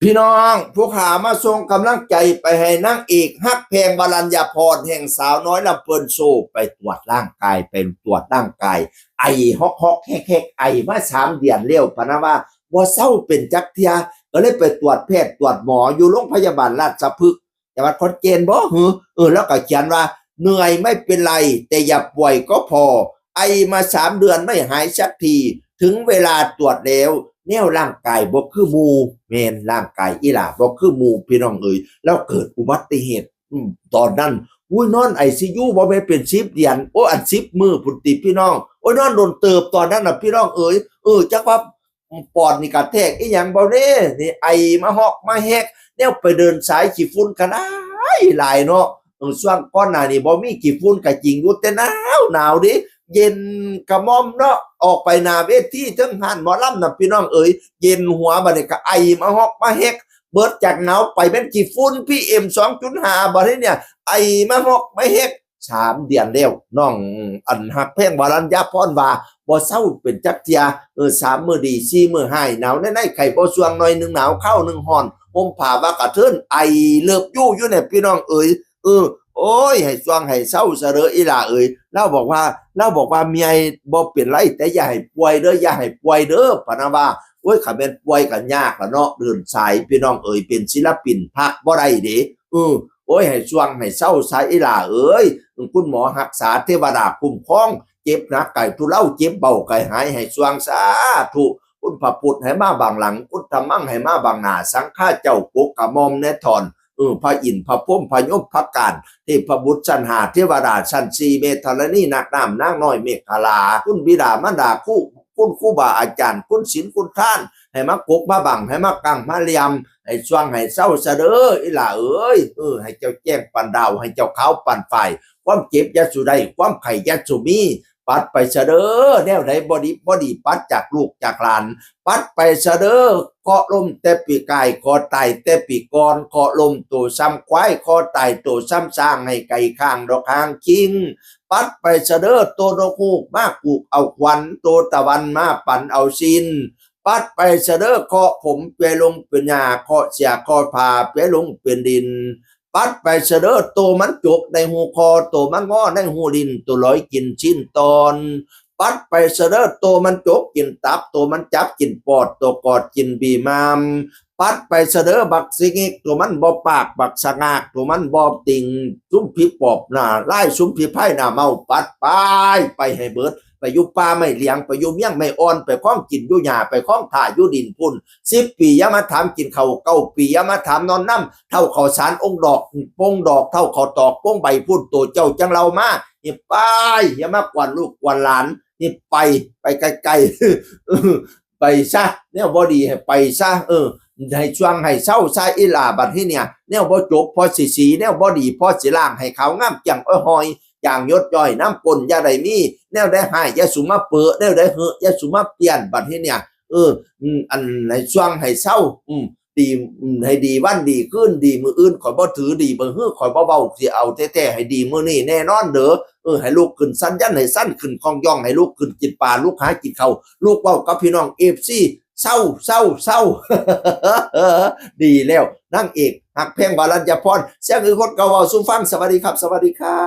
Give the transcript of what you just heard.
ພີ່ນ້ອງຜູ້ຂາມາສົ່ງກຳລັງໃຈໄປໃຫ້ນາງເອກຮັກແພງ ວະລັນຍາພອນ ແຫ່ງສາວນ້ອຍລຳເພີນໂຊ ໄປກວດຮ່າງກາຍ ໄປກວດຮ່າງກາຍ ໄອຮອກໆແຮກໆ ໄອມາສາມເດືອນແລ້ວ ພະນະວ່າບໍ່ເຊົາເປັນຈັກເທື່ອ ກໍເລີຍໄປກວດແພດກວດໝໍຢູ່ໂຮງພະຍາບານລາຊະພຶກ ຈັງຫວັດຂອນແກ່ນບໍ ເອີ ລາວກໍຂຽນວ່າ ເໜື່ອຍໄມ່ເປັນໄລ ແຕ່ຢ່າປ່ວຍກໍພໍ ໄອມາສາມເດືອນໄມ່ຫາຍສັກທີ ເຖິງເວລາກວດແລ້ວ ແນວຮ່າງກາຍບໍ່ຄືໝູ່ ແມ່ນ ຮ່າງກາຍອີ່ຫຼ້າບໍ່ຄືໝູ່ ພີ່ນ້ອງເອີຍ ລາວເກີດອຸບັດຕິເຫດ ອືມ ຕອນນັ້ນ ໂອ້ຍ ນອນໄອຊີຢູ ບໍ່ແມ່ນເປັນສິບເດືອນ ໂອ້ ອັນ ສິບມື້ພຸ້ນຕິພີ່ນ້ອງ ໂອ້ຍ ນອນດົນເຕີບຕອນນັ້ນນະ ພີ່ນ້ອງເອີຍ ເອີ ຈັກວ່າ ປອດນີ້ກະແທກອີ່ຫຍັງບໍ່ເດ້ ນີ້ໄອມາຮອກມາແຮກ ແນວໄປເດີນສາຍຂີ້ຝຸ່ນກະຫຼາຍຫຼາຍເນາະ ເອີ ຊ່ວງກ່ອນໜ້ານີ້ບໍ່ມີຂີ້ຝຸ່ນກະຈິງຢູ່ ແຕ່ໜາວໜາວເດ້ ເຢັນກະໝອມເນາະ ອອກໄປໜ້າເວທີເທິງຮ້ານໝໍລຳນະ ພີ່ນ້ອງເອີຍ ເຢັນຫົວ ບາດນີ້ກະໄອມາຮອກມາແຮກ ເບິດຈາກໜາວໄປແມ່ນຂີ້ຝຸ່ນ ພີເອັມສອງຈຸດຫ້າ ບາດນີ້ ໄອມາຮອກມາແຮກ ສາມເດືອນແລ້ວ ນ້ອງອັນຮັກແພງ ວະລັນຍາພອນ ວ່າບໍ່ເຊົາເປັນຈັກເທື່ອ ເອີ ສາມມື້ດີ ສີ່ມື້ຮ້າຍ ໜາວໃນໆ ໄຂ້ບໍ່ຊ່ວງ ໜ້ອຍໜຶ່ງໜາວ ຄາວໜຶ່ງຮ້ອນ ຫົ່ມຜ້າວ່າກະເທີນ ໄອເລີບຢູຢູ່ແນ່ ພີ່ນ້ອງເອີຍ ເອີ ໂອ້ຍ ໃຫ້ຊ່ວງໃຫ້ເຊົາຊະເດີອີ່ຫຼ້າເອີຍ ລາວບອກວ່າ ລາວບອກວ່າ ເມຍບໍ່ເປັນໄລ ແຕ່ຢ່າໃຫ້ປ່ວຍເດີ ຢ່າໃຫ້ປ່ວຍເດີ ພະນະວ່າ ໂອ້ຍ ຄັນແມ່ນປ່ວຍກະຍາກລະເນາະ ເດີນສາຍ ພີ່ນ້ອງເອີຍ ເປັນສິລະປິນພັກບໍ່ໄດ້ເດ້ ເອີ ໂອ້ຍ ໃຫ້ຊ່ວງໃຫ້ເຊົາຊະອີ່ຫຼ້າເອີຍ ຄຸນໝໍຮັກສາ ເທວະດາຄຸ້ມຄອງ ເຈັບໜັກກາຍທຸເລົາ ເຈັບເບົາກາຍຫາຍ ໃຫ້ຊ່ວງສາທຸ ຄຸນພະພຸດໃຫ້ມາບັງຫຼັງ ຄຸນທຳມັງໃຫ້ມາບັງໜ້າ ສັງຄາເຈົ້າປົກກະໝ່ອມແນ່ທອນ ເອີ ພະອິນ ພະພົມ ພະຍົມ ພະການ ເທພະບຸດຊັ້ນຫ້າ ເທວະດາຊັ້ນສີ່ ແມ່ທໍລະນີ ນາກນ້ຳ ນາງນ້ອຍ ເມຂະລາ ຄຸນບິດາມານດາ ຄູ ຄຸນຄູບາອາຈານ ຄຸນສິນຄຸນທານ ໃຫ້ມາກົກມາບັງ ໃຫ້ມາກັ້ງມາລຽມ ໃຫ້ຊ່ວງໃຫ້ເຊົາຊະເດີອີ່ຫຼ້າເອີຍ ເອີ ໃຫ້ເຈົ້າແຈ້ງປານດາວ ໃຫ້ເຈົ້າຂາວປານຝ້າຍ ຄວາມເຈັບຢ່າສູ່ໄດ້ ຄວາມໄຂ້ຢ່າສູ່ມີ ປັດໄປຊະເດີ ແນວໃດບໍ່ດີບໍ່ດີ ປັດຈາກລູກຈາກຫຼານ ປັດໄປຊະເດີ ເຄາະລົ້ມແຕ່ປີກາຍ ເຄາະຕາຍແຕ່ປີກ່ອນ ເຄາະລົ້ມໂຕຊ່ຳຄວາຍ ເຄາະຕາຍໂຕຊ່ຳຊ້າງ ໃຫ້ໄກຂ້າງດອກຫາງຄິງ ປັດໄປຊະເດີ ໂຕນົກຮູ້ມາກູກເອົາຂວັນ ໂຕຕາວັນມາປັ່ນເອົາຊີ້ນ ປັດໄປຊະເດີ ເຄາະຜົມເປຍລົງເປັນຫຍ້າ ເຄາະເສຍເຄາະຜາເປຍລົງເປັນດິນ ປັດໄປຊະເດີ ໂຕມັນຈົກໃນຫູຄໍ ໂຕມັນງໍໃນຫູລິ້ນ ໂຕລອຍກິນຊີ້ນຕອນ ປັດໄປຊະເດີ ໂຕມັນຈົກກິນຕັບ ໂຕມັນຈັບກິນປອດ ໂຕກອດກິນບີມາມ ປັດໄປຊະເດີ ບັກສະຫງິກ ໂຕມັນບໍ່ປາກ ບັກສະຫງາກ ໂຕມັນບໍ່ຕິງ ຊຸມຜີປອບໜ້າລາຍ ຊຸມຜີພາຍໜ້າເມົາ ປັດໄປ ໄປໃຫ້ເບິດ ໄປຢູ່ປ່າໄມ້ຫຼຽງ ໄປຢູ່ມຽງໄມ້ອ່ອນ ໄປຄອງກິນຢູ່ຫຍ້າ ໄປຄອງຖ້າຢູ່ດິນພຸ້ນ ສິບປີຢ່າມາຖາມກິນເຂົ້າ ເກົ້າປີຢ່າມາຖາມນອນນຳ ເຖົ້າເຂົ້າສານອົງດອກ ປົງດອກ ເຖົ້າເຂົ້າຕອກປົງໃບພຸ້ນ ໂຕເຈົ້າຈັ່ງເລົ່າມາ ນີ້ໄປ ຢ່າມາກວນລູກກວນຫຼານ ນີ້ໄປ ໄປໄກໆ ໄປຊະ ແນວບໍ່ດີໃຫ້ໄປຊະ ເອີ ໃຫ້ຊ່ວງໃຫ້ເຊົາຊະອີ່ຫຼ້າ ບັດທີເນີ້ຍ ແນວບໍ່ຈົບພໍຊິສີ ແນວບໍ່ດີພໍຊິລ້າງ ໃຫ້ຂາວງາມຈ້ຽງອ້ອຍຫ້ອຍ ຈາງຢົດຍ້ອຍນ້ຳກົ້ນຢ່າໄດ້ມີ ແນວໃດຮ້າຍຢ່າສູ່ມາເປິ ແນວໃດເຫີະຢ່າສູ່ມາປ່ຽນ ບັດທີເນີ້ຍ ເອີ ອັນໃຫ້ຊ່ວງໃຫ້ເຊົາ ອື ດີ ໃຫ້ດີວັນດີຄືນ ດີມື້ອື່ນຂ້ອຍບໍ່ຖື ດີມື້ຮືຂ້ອຍບໍ່ເວົ້າ ຊິເອົາແທ້ໆ ໃຫ້ດີມື້ນີ້ແນ່ນອນເດີ ເອີ ໃຫ້ລຸກຂຶ້ນສັນຍັນ ໃຫ້ສັນຂຶ້ນຄ່ອງຢ່ອງ ໃຫ້ລຸກຂຶ້ນກິນປາ ລຸກຫາກິນເຂົ້າ ລຸກເວົ້າກັບພີ່ນ້ອງເອັຟຊີ ເຊົາ ເຊົາ ເຊົາ ດີແລ້ວ ນາງເອກຮັກແພງ ວາລັນຍາພອນ ສຽງຄືຄົນເກົ່າເວົ້າສູ່ຟັງ ສະຫວັດດີຄັບ ສະຫວັດດີຄັບ.